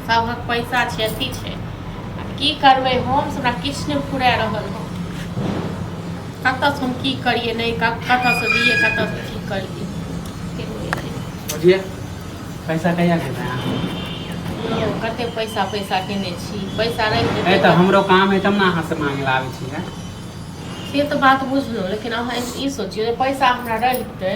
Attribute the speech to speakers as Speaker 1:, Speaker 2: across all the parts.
Speaker 1: सभक पैसा छै, अथी छै। आब की करबै हम? से हमरा किछु नहि फुरा रहल हँ। कतऽसँ हम की करियै, नहि कतऽसँ दियै, कतऽसँ की करियै।
Speaker 2: बुझिए, पैसा कहिया देबै अहाँ?
Speaker 1: यौ, कते पैसा पैसा केने छी, पैसा रहि
Speaker 2: ए
Speaker 1: जेतै।
Speaker 2: तऽ हमरो काम है तब ने अहाँ से मांगे ला आबै छी है।
Speaker 1: से तऽ बात बुझलहुँ, लेकिन अहाँ ई सोचियौ जे पैसा हमरा रहितै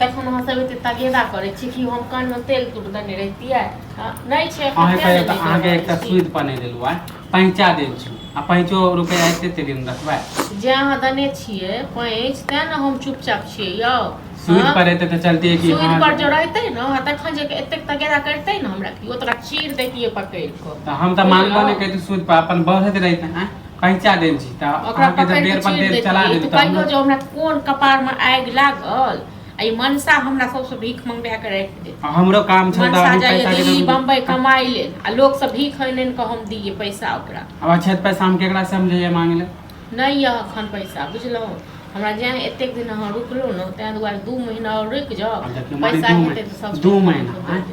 Speaker 1: तखन अहाँ सब एते तगेदा करै छी कि हम कानमे तेल तुर देने रहितियै? हँ, नहि छै एखन,
Speaker 2: अहाँ
Speaker 1: तें ने
Speaker 2: कहियो तऽ
Speaker 1: नहि
Speaker 2: अहाँके
Speaker 1: दऽ
Speaker 2: एकटा
Speaker 1: रहल छी।
Speaker 2: सूद पर नहि देलहुँ आइ, पैंचा देल छी आ पैंचो रुपैआ एते एते दिन रखबै?
Speaker 1: जे अहाँ देने छियै पैंच, तें ने हम चुपचाप छियै यौ।
Speaker 2: सूद
Speaker 1: हँ?
Speaker 2: पर एते तऽ चलतियै कि
Speaker 1: सूद
Speaker 2: हाँ
Speaker 1: पर जो रहतै ने, आ तखन जे एतेक तगेदा करतै ने हमरा, कि ओकरा चीर दैतियै पकड़ि कऽ।
Speaker 2: तऽ हम तऽ मांगबो नहि करितै सूद पर, अपन बढ़ैत रहितै। आँय, पैंचा देल छी तऽ
Speaker 1: ओकरा
Speaker 2: अहाँके जब
Speaker 1: पकड़ि
Speaker 2: बेर
Speaker 1: कऽ
Speaker 2: पर
Speaker 1: चीर
Speaker 2: देल चला
Speaker 1: दैतियै
Speaker 2: देलहुँ
Speaker 1: तऽ
Speaker 2: तऽ
Speaker 1: कहियो
Speaker 2: हमरो
Speaker 1: जे हमरा कोन कपारमे आगि लागल आ ई मनसा हमरा सबसँ भीख मंगबा कऽ राखि देत।
Speaker 2: आ हमरो काम छल तऽ
Speaker 1: मनसा
Speaker 2: अभी
Speaker 1: जाइए
Speaker 2: पैसा के
Speaker 1: दिल्ली
Speaker 2: जरूरी।
Speaker 1: बम्बई कमाइ लेल आ लोक सब भीख आनि आनि कऽ हम दियै पैसा ओकरा।
Speaker 2: आब अच्छा पैसा हम केकरा से हम जइयै मांगे ले?
Speaker 1: नहि यऽ एखन पैसा, बुझलहुँ? हमरा जेँ एतेक दिन अहाँ रुकलहुँ ने, ताहि दुआरे 2 महीना आओर रुकि जाउ।
Speaker 2: आब देखियौ, माने
Speaker 1: पैसा
Speaker 2: दू
Speaker 1: हेतै
Speaker 2: महीना
Speaker 1: तऽ सब
Speaker 2: 2 महीना आँय?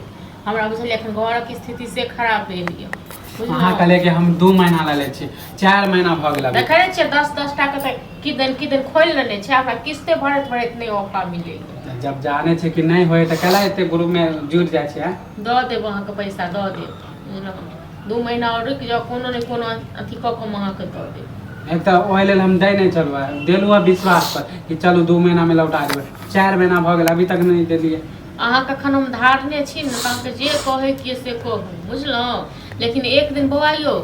Speaker 1: हमरा बुझलियै, एखन घरक स्थिति से खराब भेल यऽ,
Speaker 2: अहाँ
Speaker 1: बुझलहुँ?
Speaker 2: कहलियै कि हम 2 महीना लए लै छी, 4 महीना भऽ गेल अभी।
Speaker 1: देखै नहि छियै, दस दस टा के तऽ किदन किदन खोलि लेने छै। हमरा किस्ते भरैत भरैत नहि औका मिलैए।
Speaker 2: तऽ जब जानै छै कि नहि होय तऽ कैला एते ग्रुप मे जुड़ि जाइ छै, आँय?
Speaker 1: दऽ देब अहाँके पैसा, दऽ देब, बुझलहुँ? 2 महीना आओर रुकि जाउ, कोनो ने कोनो अथी कऽ कऽ हम अहाँके दऽ देब।
Speaker 2: एक तऽ ओहि लेल हम दै नहि छलहुँ, देलहुँ हँ विश्वास पर कि चलू 2 महीनामे लौटा देबै। 4 महीना भऽ गेल, अभी तक नहि देलियै।
Speaker 1: अहाँके एखन हम धारने छी ने, तऽ अहाँके जे कहैके यऽ से कहू, बुझलहुँ? लेकिन एक दिन बौआ यौ,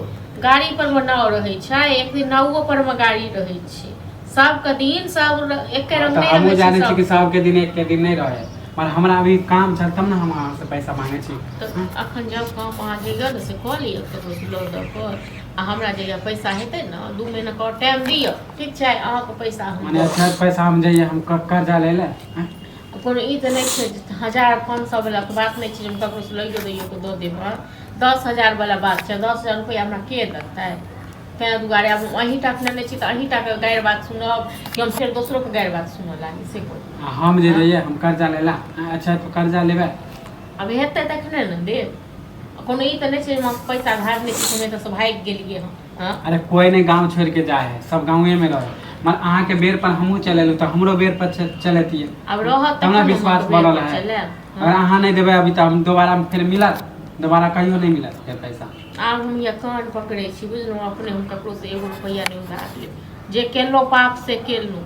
Speaker 1: गाड़ी पर मे नाव रहै छै, एक दिन नावो पर मे गाड़ी रहै छै। सबके दिन सब एके रंग
Speaker 2: तऽ
Speaker 1: नहि
Speaker 2: हमहूँ
Speaker 1: रहै छै।
Speaker 2: जानै छी कि
Speaker 1: सब
Speaker 2: सबके दिन एके दिन नहि रहै, पर हमरा अभी काम छल तब ने हम अहाँसँ पैसा मांगै छी।
Speaker 1: तऽ अखन जब काम अहाँ जे यऽ ने से कऽ लिअ ककरोसँ लऽ दऽ कऽ, आ हमरा जहिया पैसा हेतै ने, 2 महीनाके आओर टाइम दिअ, ठीक छै? अहाँके पैसा हम
Speaker 2: मने
Speaker 1: दऽ
Speaker 2: अच्छा पैसा हम जइयै हम कर्जा लै लए, आँय?
Speaker 1: कोनो ई तऽ नहि छै जे हजार 500 वला के बात नहि छै जे हम ककरोसँ लैयो दैयो कऽ दऽ देब। हँ, 10,000 वला बात छै। 10,000 रुपैआ हमरा के देतै? ताहि दुआरे आब हम अहीं टाके लेने छी तऽ अहीं टाके गारि बात सुनब कि हम फेर दोसरोके गारि बात सुनऽ लागी, से कहू।
Speaker 2: आ हम जे जइयै हम कर्जा लै लए, आँय? अच्छा तऽ कर्जा लेबै।
Speaker 1: आब हेतै तखने ने देब। कोनो ई तऽ नहि छै जे हम पैसा धारने छी, हम एतऽसँ भागि गेलियै हँ। हँ।
Speaker 2: अरे, कोई नहीं गाँव छोड़ के जाए है, सब गाँवे में रहे। मगर अहाँके बेर पर हमहूँ चलि एलहुँ तऽ हमरो बेर पर चलैतियै।
Speaker 1: आब रहत
Speaker 2: तब ने
Speaker 1: तखन ने
Speaker 2: विश्वास
Speaker 1: अहाँके बेर
Speaker 2: बनल
Speaker 1: पर
Speaker 2: है।
Speaker 1: चलायब।
Speaker 2: अगर
Speaker 1: हँ।
Speaker 2: अहाँ नहि देबै अभी तऽ हम दोबारा फेर मिलत? दोबारा कहियो नहि मिलत फेर पैसा।
Speaker 1: आब हम यऽ कान पकड़ै छी, बुझलहुँ? अपने हम ककरोसँ एगो रुपैआ नहि उधार लेब। जे केलहुँ पाप से केलहुँ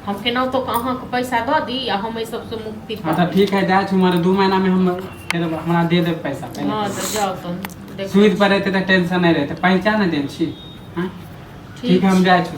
Speaker 1: हम, केनाहितो कऽ अहाँके पैसा दऽ दी आ हम एहि सबसँ मुक्ति
Speaker 2: हाँ तऽ
Speaker 1: पाबी।
Speaker 2: ठीक है, जाइ छी, मगर 2 महीना में हम फेर हमरा दे देब पैसा पहिले।
Speaker 1: हँ, तऽ जाउ तहन, देखै
Speaker 2: सुति
Speaker 1: छी।
Speaker 2: पर रहतै तऽ टेंशन नहि रहतै, पहचान नहि देल छी। हाँ, ठीक है, हम
Speaker 1: छै।
Speaker 2: जाइ छी।